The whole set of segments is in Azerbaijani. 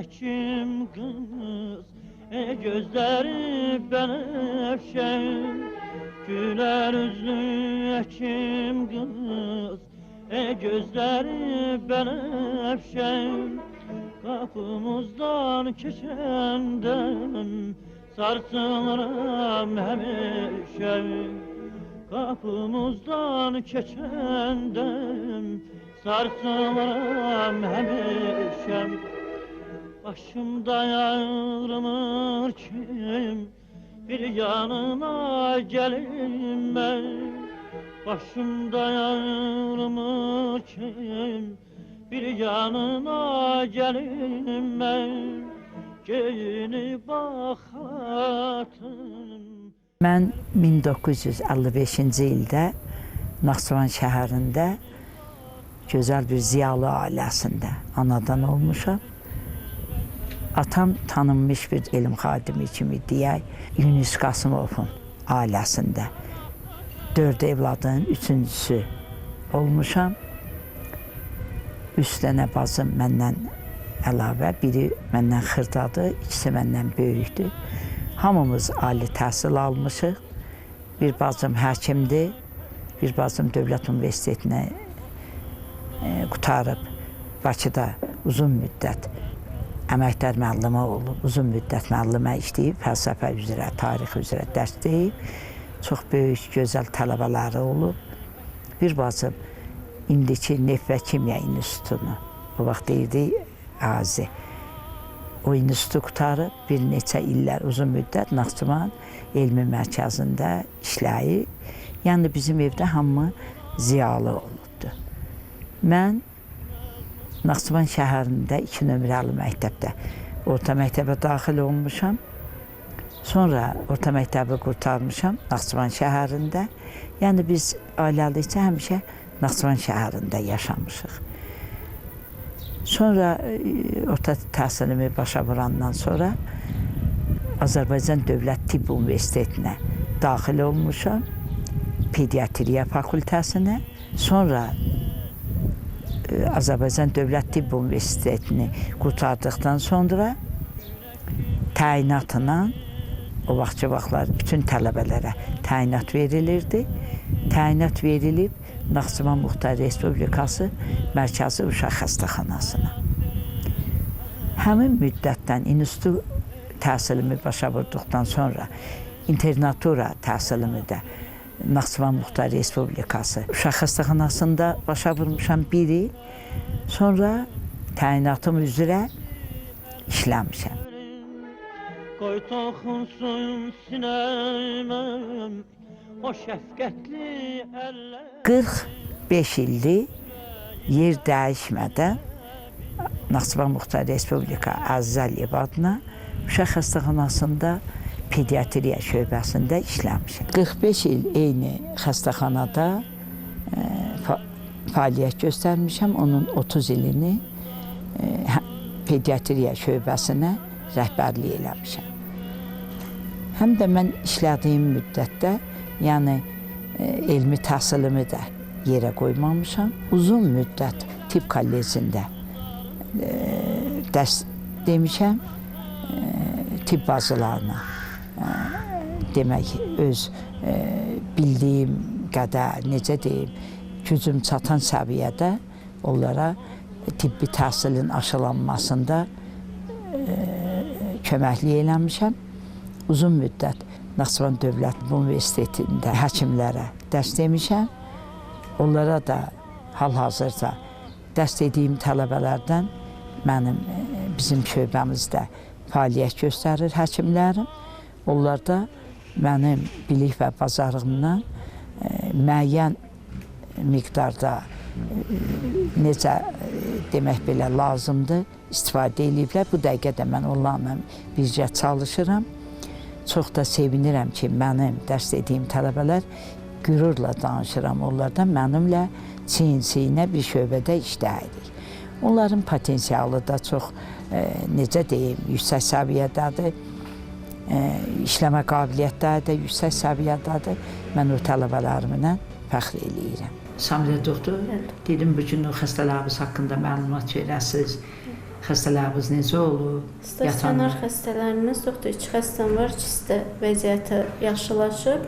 həkim qız, gözləri bənəfşə. Gülər üzlü həkim qız, gözləri bənəfşə. Qapımızdan keçəndən sarsılıram həmişə. Qapımızdan keçəndən sarsılıram həmişə. Başımda ağrımır kim, bir yanıma gəlinmə. Başımda ağrımır kim, bir yanıma gəlinmə. Geyini baxatın. Mən 1955-ci ildə Naxçıvan şəhərində gözəl bir ziyalı ailəsində anadan olmuşam. Atam tanınmış bir elm xadimi kimi deyək, Yunus Qasımovun ailəsində 4 evladın üçüncüsü olmuşam. 3 dənə bacım məndən əlavə, biri məndən xırdadır, ikisi məndən böyükdür. Hamımız ali təhsil almışıq. Bir bacım həkimdir, bir bacım Dövlət Universitetinə qurtarıb Bakıda uzun müddət əməkdar müəllimi olub, uzun müddət müəllimə işləyib, fəlsəfə üzrə, tarix üzrə dərs deyib. Çox böyük, gözəl tələbələri olub. Bir bacım indiki Neft və Kimya İnstitutunu, o vaxt deyirdik AZI, o institutu qurtarıb bir neçə illər, uzun müddət Naxçıvan elmi mərkəzində işləyir. Yəni bizim evdə hamı ziyalı olubdu. Mən Naxçıvan şəhərində 2 nömrəli məktəbdə orta məktəbə daxil olmuşam. Sonra orta məktəbi qurtarmışam Naxçıvan şəhərində. Yəni biz ailəlikcə həmişə Naxçıvan şəhərində yaşamışıq. Sonra orta təhsilimi başa vurandan sonra Azərbaycan Dövlət Tibb Universitetinə daxil olmuşam. Pediatriya fakültəsinə. Sonra Azərbaycan Dövlət Tibb Universitetini qurtardıqdan sonra təyinatla, o vaxtki vaxtlar bütün tələbələrə təyinat verilirdi. Təyinat verilib Naxçıvan Muxtar Respublikası Mərkəzi Uşaq Xəstəxanasına. Həmin müddətdən institut təhsilimi başa vurduqdan sonra internatura təhsilimi də Naxçıvan Muxtar Respublikası Uşaq Xəstəxanasında başa vurmuşam bir il. Sonra təyinatım üzrə işləmişəm. Qoy toxunsun sinəmə o şəfqətli əllər. 45 ildir yer dəyişmədən Naxçıvan Muxtar Respublika Əziz Əliyev adına Uşaq Xəstəxanasında pediatriya şöbəsində işləmişəm. 45 il eyni xəstəxanada fəaliyyət göstərmişəm. Onun 30 ilini pediatriya şöbəsinə rəhbərlik eləmişəm. Həm də mən işlədiyim müddətdə, yəni elmi təhsilimi də yerə qoymamışam. Uzun müddət tibb kollecində dərs demişəm, tibb bacılarına. Demək, öz bildiyim qədər, necə deyim, gücüm çatan səviyyədə onlara tibbi təhsilin aşılanmasında köməklik eləmişəm. Uzun müddət Naxçıvan Dövlət Universitetində həkimlərə dərs demişəm. Onlara da hal-hazırda dərs dediyim tələbələrdən mənim bizim şöbəmizdə fəaliyyət göstərir həkimlərim. Onlar da mənim bilik və bacarığımdan müəyyən miqdarda necə demək belə lazımdır, istifadə eləyiblər. Bu dəqiqə də mən onlarla bircə çalışıram. Çox da sevinirəm ki, mənim dərs dediyim tələbələr qürurla danışıram onlardan, mənimlə çiyin-çiyinə bir şöbədə işləyirik. Onların potensialı da çox, necə deyim, yüksək səviyyədədir. İşləmə qabiliyyətləri də yüksək səviyyədədir. Mən o tələbələrimlə fəxr eləyirəm. Samirə doktor, dedim bu gün o xəstələrimiz haqqında məlumat verəsiniz. Xəstələrimiz necə olub? Stasionar xəstələrimiz çoxdur. 2 xəstəm var, ikisi də vəziyyəti yaxşılaşıb.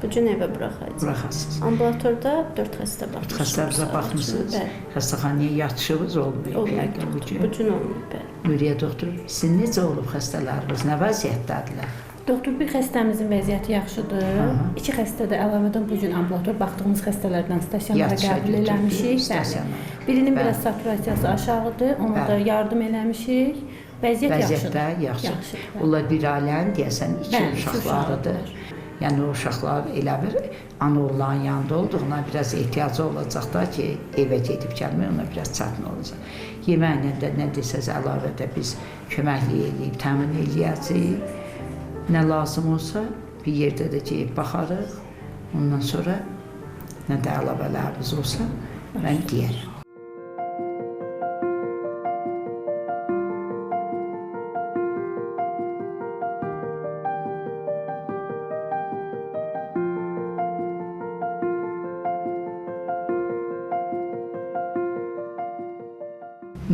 Bu gün evə buraxacağıq. Buraxasınız. Ambulatorda 4 xəstə baxmışıq. Xəstəmizə baxmısınız? Xəstəxanaya yatışınız olmayıb yəqin bu gün. Bu gün olmayıb, bəli. Nuriyə doktor, sizin necə olub xəstələriniz? Nə vəziyyətdədirlər? Doktor, bir xəstəmizin vəziyyəti yaxşıdır. 2 xəstə də əlavədən bu gün ambulator baxdığımız xəstələrdən stasionara qəbul eləmişik. Birinin biraz saturasiyası aşağıdır, ona da yardım eləmişik. Vəziyyət yaxşıdır. Yaxşıdır. Onlar bir ailənin deyəsən 2 uşaqlarıdır. Yəni o uşaqlar elə bir ana oğlanın yanında olduğuna biraz ehtiyacı olacaq da ki, evə gedib gəlmək ona biraz çətin olacaq. Yeməklə də nə desəz əlavə də biz köməklik eləyib, təmin eləyəcəyik. Nə lazım olsa bir yerdə də gedib baxarıq. Ondan sonra nə də əlavələrimiz olsa mən deyərəm.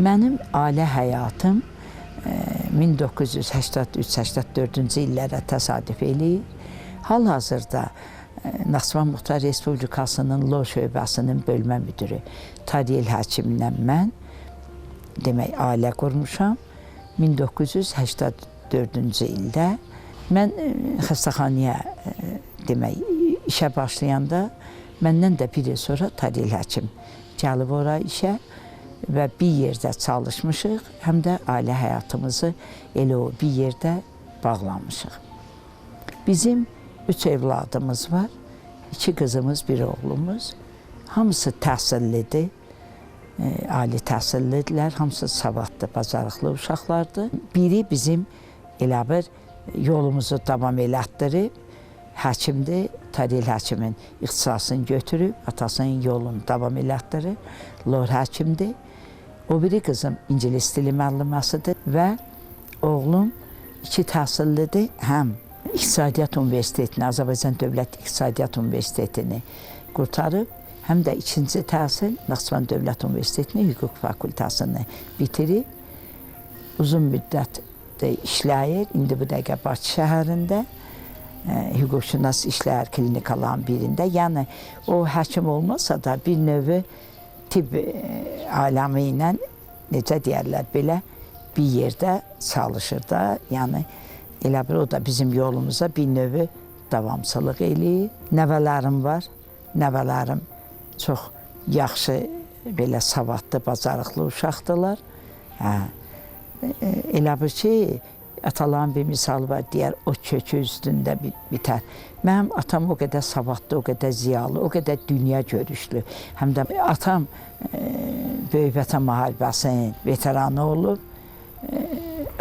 Mənim ailə həyatım 1983-84-cü illərə təsadüf eləyir. Hal-hazırda Naxçıvan Muxtar Respublikasının Lor şöbəsinin bölmə müdürü Tariyel həkimlə mən demək ailə qurmuşam. 1984-cü ildə mən xəstəxanaya demək işə başlayanda məndən də bir il sonra Tariyel həkim gəlib ora işə və bir yerdə çalışmışıq, həm də ailə həyatımızı elə o bir yerdə bağlamışıq. Bizim 3 evladımız var, 2 qızımız, 1 oğlumuz. Hamısı təhsillidir, ali təhsillidirlər, hamısı savadlı, bacarıqlı uşaqlardır. Biri bizim elə bir yolumuzu davam elətdirib, həkimdir, Tariyel həkimin ixtisasını götürüb, atasının yolunu davam elətdirir, lor həkimdir. O biri qızım ingilis dili müəlliməsidir və oğlum 2 təhsillidir. Həm İqtisadiyyat Universitetini, Azərbaycan Dövlət İqtisadiyyat Universitetini qurtarıb, həm də 2-ci təhsil Naxçıvan Dövlət Universitetini, Hüquq Fakültəsini bitirib. Uzun müddət də işləyir. İndi bu dəqiqə Bakı şəhərində hüquqşünas işləyir klinikaların birində. Yəni o həkim olmasa da bir növü tibb aləmi ilə necə deyərlər belə bir yerdə çalışır da. Yəni elə bir o da bizim yolumuza bir növü davamçılıq eləyir. Nəvələrim var. Nəvələrim çox yaxşı belə savadlı, bacarıqlı uşaqdılar. Elə bir ki, ataların bir misalı var, deyər, o kökü üstündə bitər. Mənim atam o qədər savadlı, o qədər ziyalı, o qədər dünya görüşlü. Həm də atam Böyük Vətən müharibəsinin veteranı olub,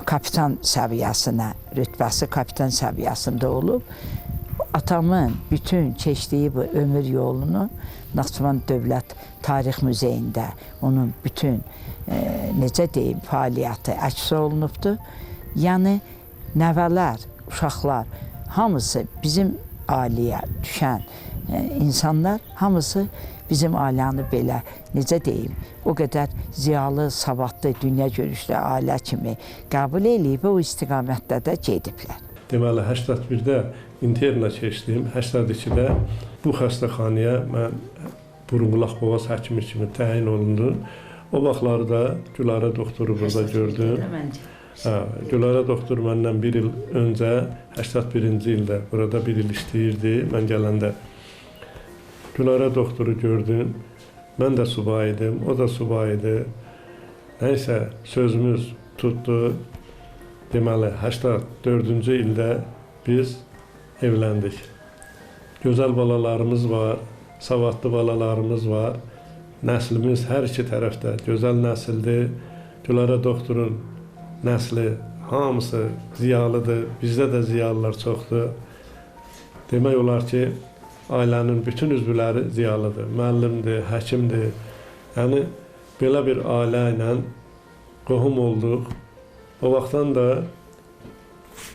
kapitan səviyyəsinə, rütbəsi kapitan səviyyəsində olub. Atamın bütün keçdiyi bu ömür yolunu Naxçıvan Dövlət Tarix Muzeyində onun bütün, necə deyim, fəaliyyəti əks olunubdur. Yəni, nəvələr, uşaqlar, hamısı bizim ailəyə düşən insanlar, hamısı bizim ailəni belə, necə deyim, o qədər ziyalı, savadlı, dünya görüşlü ailə kimi qəbul eləyib və o istiqamətdə də gediblər. Deməli, 81-də interna keçdim, 82-də bu xəstəxanaya mən burun-qulaq boğaz həkimi kimi təyin olundum. O vaxtlarda Gülarə doktoru burada gördüm. Gülarə doktor məndən bir il öncə, 81-ci ildə burada bir il işləyirdi, mən gələndə. Gülarə doktoru gördüm, mən də subay idim, o da subay idi. Nəysə, sözümüz tutdu. Deməli, 84-cü ildə biz evləndik. Gözəl balalarımız var, savadlı balalarımız var. Nəslimiz hər iki tərəfdə gözəl nəsildir. Gülarə doktorun nəsli hamısı ziyalıdır. Bizdə də ziyalılar çoxdur. Demək olar ki, ailənin bütün üzvləri ziyalıdır. Müəllimdir, həkimdir. Yəni, belə bir ailə ilə qohum olduq. O vaxtdan da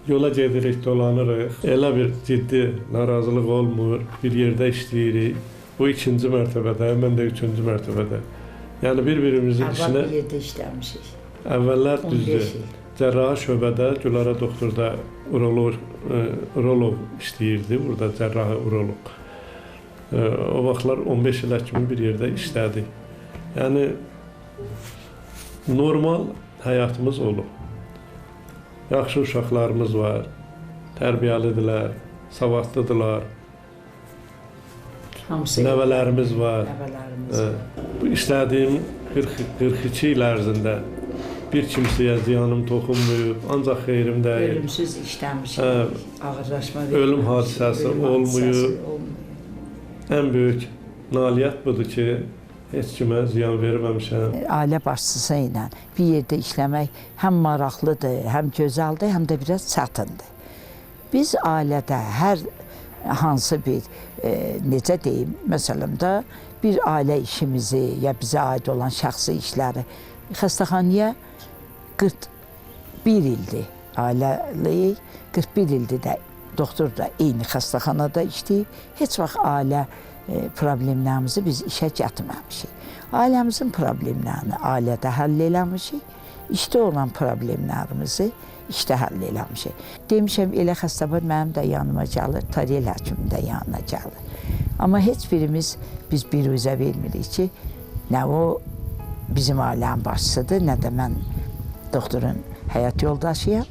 yola gedirik, dolanırıq. Elə bir ciddi narazılıq olmur. Bir yerdə işləyirik. O ikinci mərtəbədə, mən də üçüncü mərtəbədə. Yəni, bir-birimizin işinə... Əvvəl bir yerdə işləmişik. Əvvəllər 15 düzdür. il. Cərrahi şöbədə Gülarə doktorda uroloq işləyirdi, burada cərrahi uroloq. O vaxtlar 15 ilə kimi bir yerdə işlədik. Yəni normal həyatımız olub. Yaxşı uşaqlarımız var, tərbiyəlidirlər, savadlıdırlar, Hamısı nəvələrimiz var. Nəvələrimiz var. Bu işlədiyim 40 42 il ərzində bir kimsəyə ziyanım toxunmayıb, ancaq xeyrim dəyib. Ölümsüz işləmişik. Ağırlaşma Ölüm verməmişik, hadisəsi ölüm olmayıb. hadisəsi olmayıb. Ən böyük nailiyyət budur ki, heç kimə ziyan verməmişəm. Ailə başçısı ilə bir yerdə işləmək həm maraqlıdır, həm gözəldir, həm də biraz çətindir. Biz ailədə hər hansı bir, necə deyim, məsələn də bir ailə işimizi ya bizə aid olan şəxsi işləri xəstəxanaya 41 ildir ailəliyik, 41 ildir də doktor da eyni xəstəxanada işləyib. Heç vaxt ailə problemlərimizi biz işə gətirməmişik. Ailəmizin problemlərini ailədə həll eləmişik, işdə olan problemlərimizi işdə həll eləmişik. Demişəm, elə xəstə var, mənim də yanıma gəlir, Tariyel həkimin də yanına gəlir. Amma heç birimiz biz biruzə vermirik ki, nə o bizim ailənin başçısıdır, nə də mən doktorun həyat yoldaşıyam.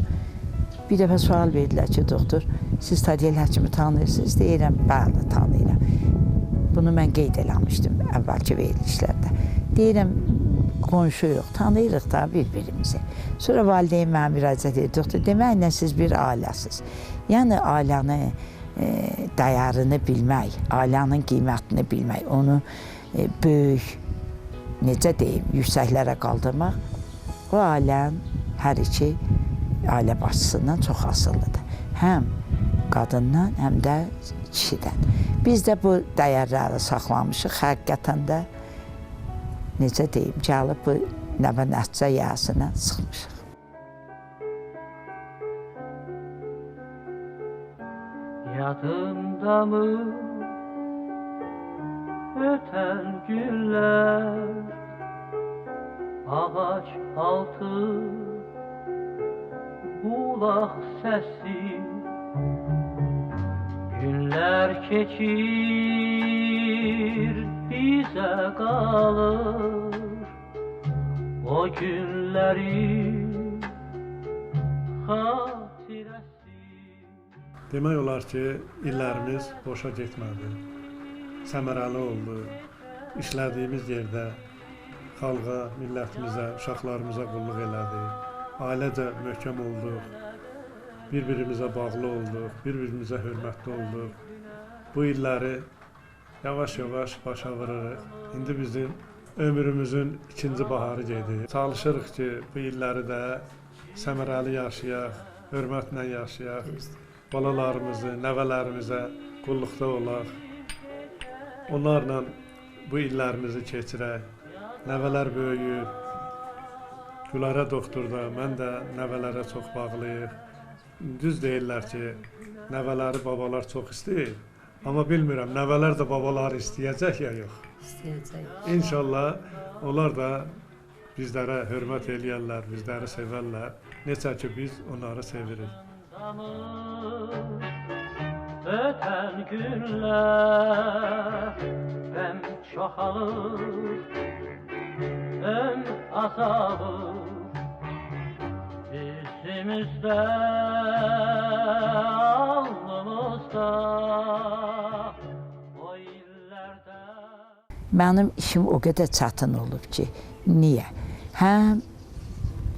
Bir dəfə sual verdilər ki, doktor, siz Tariyel həkimi tanıyırsınız? Deyirəm, bəli, tanıyıram. Bunu mən qeyd eləmişdim əvvəlki verilişlərdə. Deyirəm, qonşuyuq, tanıyırıq da bir-birimizi. Sonra valideyn mənə müraciət edir, doktor, demək nə siz bir ailəsiz. Yəni ailənin dəyərini bilmək, ailənin qiymətini bilmək, onu böyük, necə deyim, yüksəklərə qaldırmaq, o ailənin hər iki ailə başçısından çox asılıdır. Həm qadından, həm də kişidən. Biz də bu dəyərləri saxlamışıq. Həqiqətən də, necə deyim, gəlib bu nəvə nəticə yəsinə çıxmışıq. Yadında mı öten günler, ağaç altı bulak sesi, günler keçir bize kalır o günlerin hatiresi. Demək olar ki, illərimiz boşa getmədi. Səmərəli oldu. İşlədiyimiz yerdə xalqa, millətimizə, uşaqlarımıza qulluq elədik. Ailəcə möhkəm olduq. Bir-birimizə bağlı olduq, bir-birimizə hörmətli olduq. Bu illəri yavaş-yavaş başa vururuq. İndi bizim ömrümüzün ikinci baharı gedir. Çalışırıq ki, bu illəri də səmərəli yaşayaq, hörmətlə yaşayaq. Balalarımızı, nəvələrimizə qulluqda olaq. Onlarla bu illərimizi keçirək. Nəvələr böyüyür. Gülarə doktor da, mən də nəvələrə çox bağlıyıq. Düz deyirlər ki, nəvələri babalar çox istəyir. Amma bilmirəm, nəvələr də babaları istəyəcək ya yox. İstəyəcək. İnşallah onlar da bizlərə hörmət eləyərlər, bizləri sevərlər. Necə ki, biz onları sevirik. Öten günler hem çoğalır hem azalır yüzümüzde alnımızda o illerde. Mənim işim o qədər çətin olub ki, niyə? Həm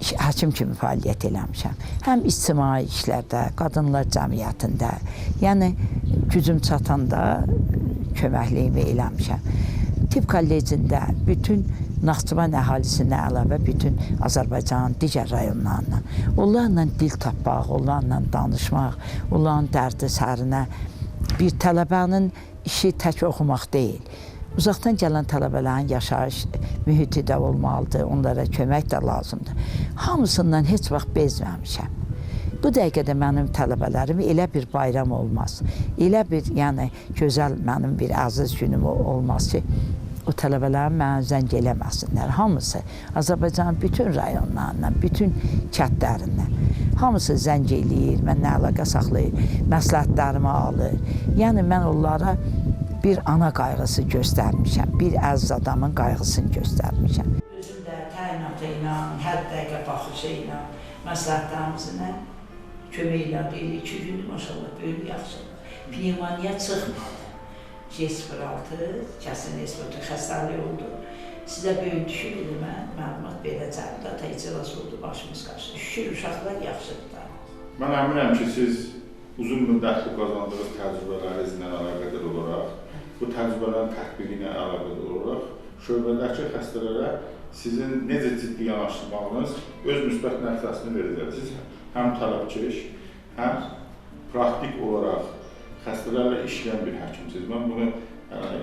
həkim kimi fəaliyyət eləmişəm, həm ictimai işlərdə, qadınlar cəmiyyətində, yəni gücüm çatanda köməkliyimi eləmişəm. Tibb kollecində bütün Naxçıvan əhalisinə əlavə bütün Azərbaycanın digər rayonlarından, onlarla dil tapmaq, onlarla danışmaq, onların dərdi sərinə bir tələbənin işi tək oxumaq deyil. Uzaqdan gələn tələbələrin yaşayış mühiti də olmalıdır, onlara kömək də lazımdır. Hamısından heç vaxt bezməmişəm. Bu dəqiqədə mənim tələbələrim elə bir bayram olmaz. Elə bir, yəni gözəl mənim bir əziz günüm olmaz ki, O tələbələrim mənə zəng eləməsinlər. Hamısı Azərbaycanın bütün rayonlarından, bütün kəndlərindən. Hamısı zəng eləyir, mənlə əlaqə saxlayır, məsləhətlərimi alır. Yəni mən onlara bir ana qayğısı göstərmişəm, bir əziz adamın qayğısını göstərmişəm. Özüm də təyinatı ilə, hər dəqiqə baxışı ilə, məsləhətlərimizlə kömək elədi. 2 gündür maşallah böyük yaxşıdır. Pnevmoniya çıxmadı. J06, kəsin respirator xəstəliyi oldu. Sizə böyük düşür idi, mən məlumat verəcəm. Data iclas oldu, başımız qaçdı. Şükür, uşaqlar yaxşıdır. Mən əminəm ki, siz uzun müddətli qazandığınız təcrübələrinizlə əlaqədar olaraq, bu təcrübələrin tətbiqi ilə əlaqədar olaraq şöbədəki xəstələrə sizin necə ciddi yanaşmağınız öz müsbət nəticəsini verəcək. Siz həm tələbkeş, həm praktik olaraq xəstələrlə işləyən bir həkimsiniz. Mən bunu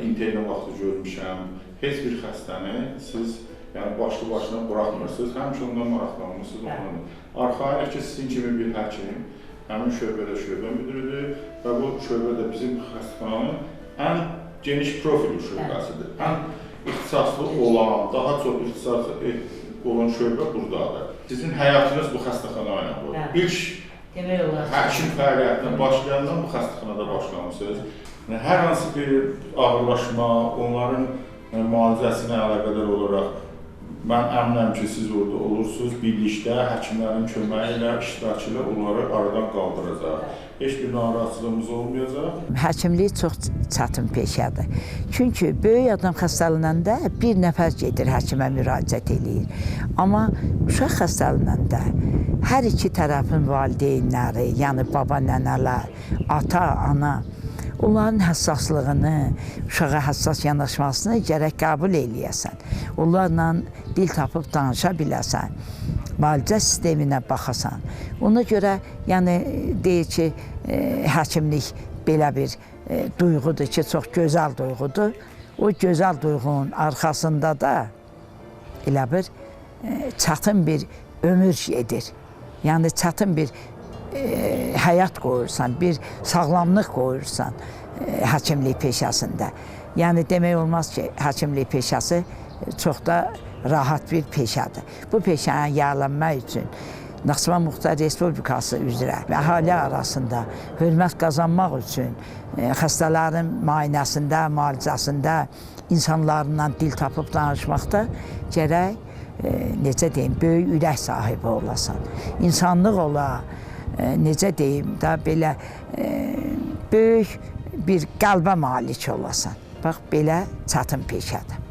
internet vaxtı görmüşəm. Heç bir xəstəni siz yəni başlı başına buraxmırsınız. Həmişə ondan maraqlanmırsınız. Arxayın ki, sizin kimi bir həkim həmin şöbədə şöbə müdürüdür və bu şöbə də bizim xəstəxananın ən geniş profilli şöbəsidir. Ən ixtisaslı olan, daha çox ixtisaslı olan şöbə buradadır. Sizin həyatınız bu xəstəxana ilə olur. İlk həkim fəaliyyətinə başlayandan bu xəstəxanada başlamışsınız. Yəni, hər hansı bir ağırlaşma, onların müalicəsinə əlaqədar olaraq mən əminəm ki, siz orada olursunuz, birlikdə həkimlərin köməyi ilə, iştirakı ilə onları aradan qaldıracaq. Heç bir narahatçılığımız olmayacaq. Həkimlik çox çətin peşədir. Çünki böyük adam xəstələnəndə bir nəfər gedir həkimə müraciət eləyir. Amma uşaq xəstələnəndə hər iki tərəfin valideynləri, yəni baba, nənələr, ata, ana, onların həssaslığını, uşağa həssas yanaşmasını gərək qəbul eləyəsən. Onlarla dil tapıb danışa biləsən, müalicə sisteminə baxasan. Ona görə, yəni, deyir ki, həkimlik belə bir duyğudur ki, çox gözəl duyğudur. O gözəl duyğunun arxasında da elə bir çətin bir ömür gedir. Yəni, çətin bir həyat qoyursan, bir sağlamlıq qoyursan həkimlik peşəsində. Yəni, demək olmaz ki, həkimlik peşəsi çox da rahat bir peşədir. Bu peşəni yiyələnmək üçün Naxçıvan Muxtar Respublikası üzrə əhali arasında hörmət qazanmaq üçün xəstələrin müayinəsində, müalicəsində insanlarla dil tapıb danışmaqda gərək, necə deyim, böyük ürək sahibi olasan. İnsanlıq ola, necə deyim da, belə böyük bir qəlbə malik olasan. Bax, belə çətin peşədir.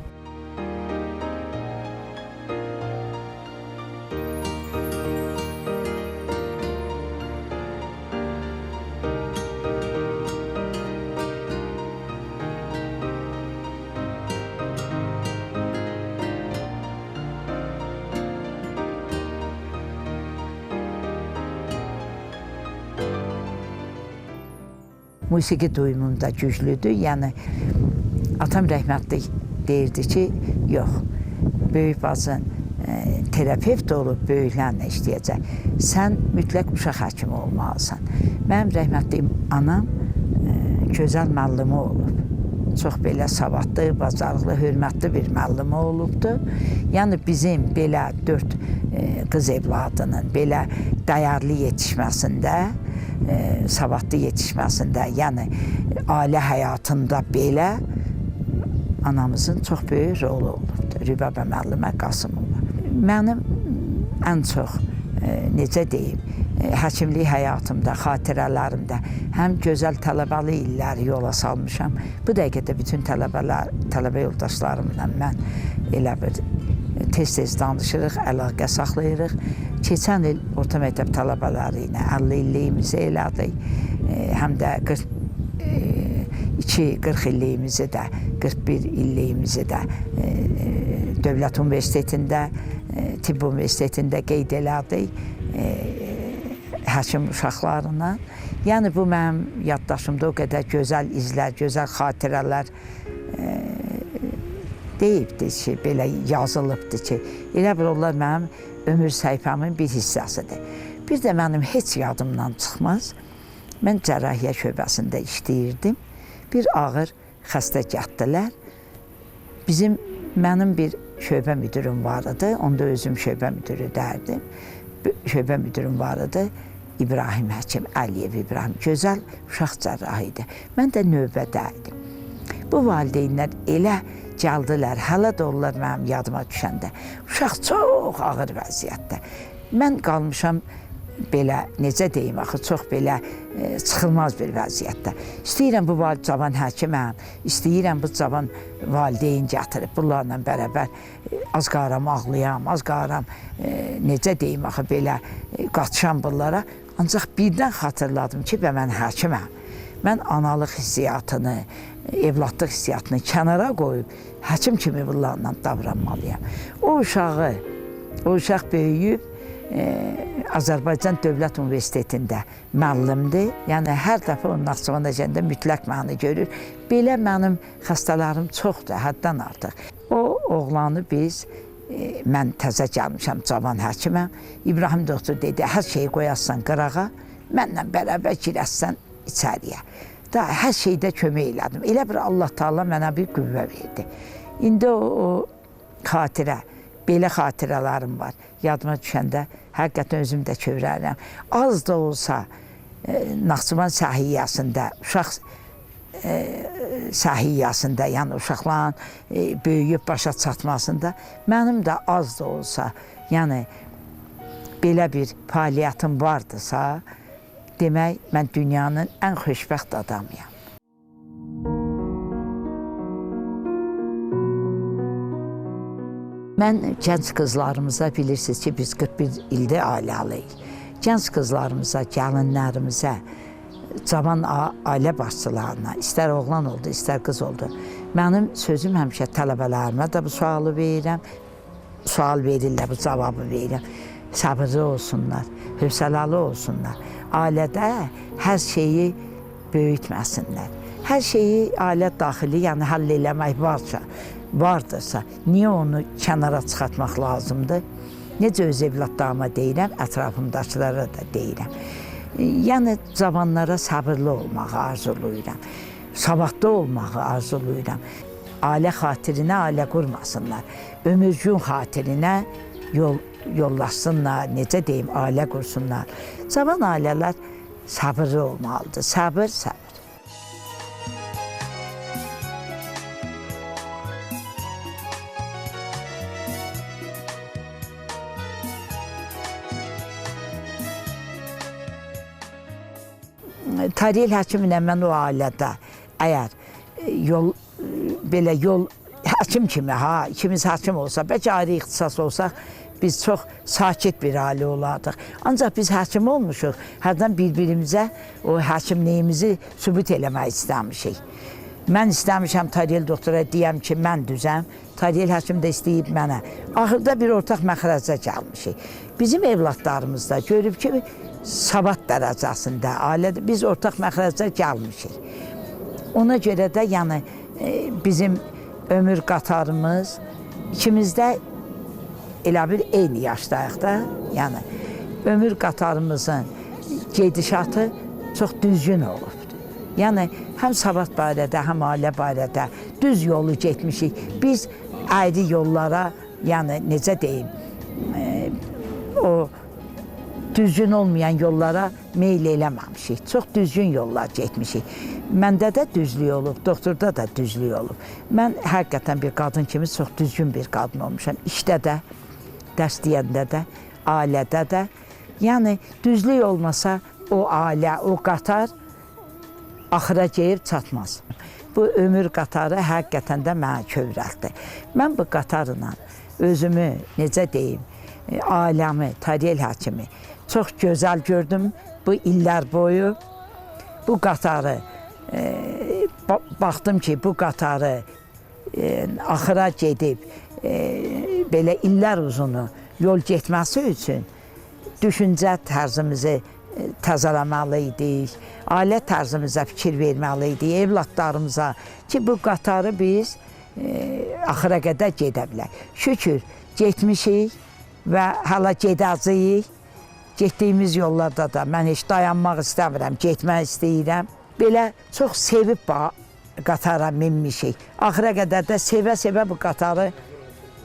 Musiqi duyumum da güclüdür. Yəni, atam rəhmətli deyirdi ki, yox, böyük bacın terapevt olub böyüklərlə işləyəcək. Sən mütləq uşaq həkimi olmalısan. Mənim rəhmətli anam gözəl müəllimi olub. Çox belə savadlı, bacarıqlı, hörmətli bir müəllimi olubdu. Yəni, bizim belə 4 qız evladının belə dəyərli yetişməsində, savadlı yetişməsində, yəni ailə həyatında belə anamızın çox böyük rolu olubdur. Rübəbə müəllimə Qasımova. Mənim ən çox, necə deyim, həkimlik həyatımda, xatirələrimdə həm gözəl tələbəli illəri yola salmışam. Bu dəqiqədə bütün tələbə yoldaşlarımla mən elə bir tez-tez danışırıq, əlaqə saxlayırıq. Keçən il orta məktəb tələbələri ilə 50 illiyimizi elədik. Həm də 40 illiyimizi də, 41 illiyimizi də Dövlət Universitetində, Tibb Universitetində qeyd elədik həkim uşaqlarına. Yəni, bu mənim yaddaşımda o qədər gözəl izlər, gözəl xatirələr deyibdir ki, belə yazılıbdır ki, elə bir onlar mənim ömür səhifəmin bir hissəsidir. Bir də mənim heç yadımdan çıxmaz. Mən cərrahiyyə şöbəsində işləyirdim. Bir ağır xəstə gətdilər. Mənim bir şöbə müdürüm var idi. Onda özüm şöbə müdürü dərdim. Şöbə müdürüm var idi. İbrahim Həkim, Əliyev İbrahim. Gözəl uşaq cərrahı idi. Mən də növbədə idim. Bu valideynlər elə gəldilər, hələ də onlar mənim yadıma düşəndə. Uşaq çox ağır vəziyyətdə. Mən qalmışam belə, necə deyim axı, çox belə çıxılmaz bir vəziyyətdə. İstəyirəm bu cavan həkiməm, istəyirəm bu cavan valideyn gətirib bunlarla bərabər az qaram ağlayam, az qaram necə deyim axı belə qaçışam bunlara. Ancaq birdən xatırladım ki, və mən həkiməm. Mən analıq hissiyatını, evladlıq hissiyatını kənara qoyub həkim kimi bunlarla davranmalıyam. O uşaq böyüyüb Azərbaycan Dövlət Universitetində müəllimdir. Yəni hər dəfə o Naxçıvana gələndə mütləq məni görür. Belə mənim xəstələrim çoxdur, həddən artıq. O oğlanı biz, mən təzə gəlmişəm, cavan həkiməm. İbrahim doktor dedi, hər şeyi qoyasan qırağa, mənlə bərabər girəsən içəriyə. Da hər şeydə kömək elədim. Elə bir Allah Taala mənə bir qüvvə verdi. İndi o xatirə, belə xatirələrim var. Yadıma düşəndə həqiqətən özüm də kövrəlirəm. Az da olsa Naxçıvan səhiyyəsində, uşaq səhiyyəsində, yəni uşaqların böyüyüb başa çatmasında mənim də az da olsa, yəni belə bir fəaliyyətim vardısa, demək mən dünyanın ən xoşbəxt adamıyam. Mən gənc qızlarımıza bilirsiniz ki, biz 41 ildir ailəliyik. Gənc qızlarımıza, gəlinlərimizə, cavan ailə başçılarına, istər oğlan oldu, istər qız oldu. Mənim sözüm həmişə tələbələrimə də bu sualı verirəm. Sual verirlər, bu cavabı verirəm. Səbirli olsunlar, hövsələli olsunlar. Ailədə hər şeyi böyütməsinlər. Hər şeyi ailə daxili, yəni həll eləmək vardırsa, niyə onu kənara çıxartmaq lazımdır? Necə öz evladlarıma deyirəm, ətrafımdakılara da deyirəm. Yəni cavanlara səbirli olmağı arzulayıram. Savadlı olmağı arzulayıram. Ailə xatirinə ailə qurmasınlar. Ömür gün xatirinə yollaşsınlar, necə deyim, ailə qursunlar. Cavan ailələr səbirli olmalıdır. Səbir, səbir. Tariyel həkimlə mən o ailədə əgər yol, belə yol həkim kimi, ha, ikimiz həkim olsa, bəlkə ayrı ixtisas olsaq, biz çox sakit bir ailə olardıq. Ancaq biz həkim olmuşuq, hərdən bir-birimizə o həkimliyimizi sübut eləmək istəmişik. Mən istəmişəm Tariyel doktora deyəm ki, mən düzəm, Tariyel həkim də istəyib mənə. Axırda bir ortaq məxrəcə gəlmişik. Bizim evladlarımız da görüb ki, savad dərəcəsində ailədə biz ortaq məxrəcə gəlmişik. Ona görə də yəni bizim ömür qatarımız ikimiz də elə bir eyni yaşdayıq da, yəni ömür qatarımızın gedişatı çox düzgün olubdur. Yəni həm savad barədə, həm ailə barədə düz yolu getmişik. Biz əyri yollara, yəni necə deyim, o düzgün olmayan yollara meyl eləməmişik. Çox düzgün yollar getmişik. Məndə də düzlük olub, doktorda da düzlük olub. Mən həqiqətən bir qadın kimi çox düzgün bir qadın olmuşam. İşdə də, dərs deyəndə də, ailədə də. Yəni düzlük olmasa o ailə, o qatar axıra gəlib çatmaz. Bu ömür qatarı həqiqətən də mənə kövrəltdi. Mən bu qatarla özümü, necə deyim, ailəmi, Tariyel həkimi çox gözəl gördüm bu illər boyu. Bu qatarı, baxdım ki, bu qatarı axıra gedib, belə illər uzunu yol getməsi üçün düşüncə tərzimizi təzələməli idik, ailə tərzimizə fikir verməli idik, evladlarımıza ki, bu qatarı biz axıra qədər gedə bilək. Şükür, getmişik və hələ gedəcəyik. Getdiyimiz yollarda da mən heç dayanmaq istəmirəm, getmək istəyirəm. Belə çox sevib qatara minmişik. Axıra qədər də sevə-sevə bu qatarı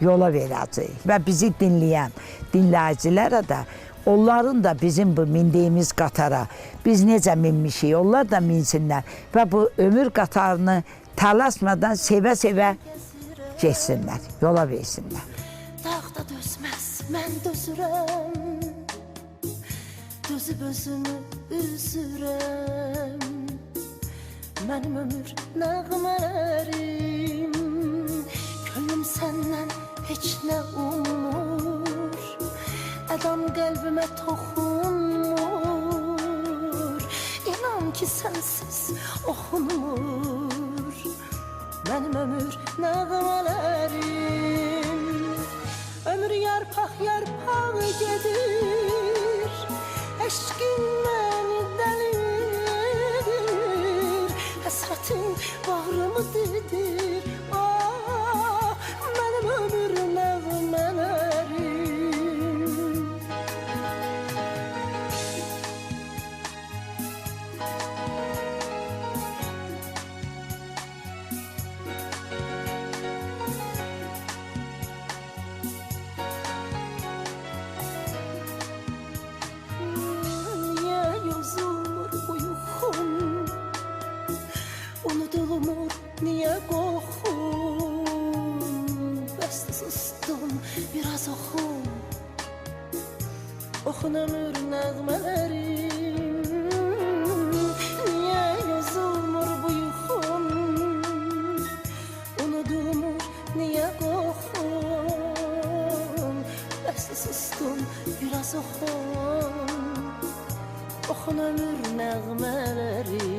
yola verəcəyik. Və bizi dinləyən dinləyicilərə də, onların da bizim bu mindiyimiz qatara, biz necə minmişik, onlar da minsinlər və bu ömür qatarını tələsmədən sevə-sevə getsinlər, yola versinlər. Dağda dözməz, mən dözürəm, dözüb özümü üzürəm. Mənim ömür nəğmələrim, könlüm səndən heç nə ummur, ədam qəlbimə toxunmur, İnan ki sənsiz oxunmur. Mənim ömür nəğmələrim, ömür yarpaq yarpaq gedir, eşqin məni dəli edir, həsrətin bağrımı didir. Ah, mənim ömür nəğmələrim. Niyə yazılmır uyxum, unudulmur niyə qoxum? Bəs sustum, biraz oxum, oxun ömür nəğmələrim. Niyə yazılmır bu yuxum, unudulmur niyə qoxum? Bəs sustum, biraz oxum, oxun ömür nəğmələrim.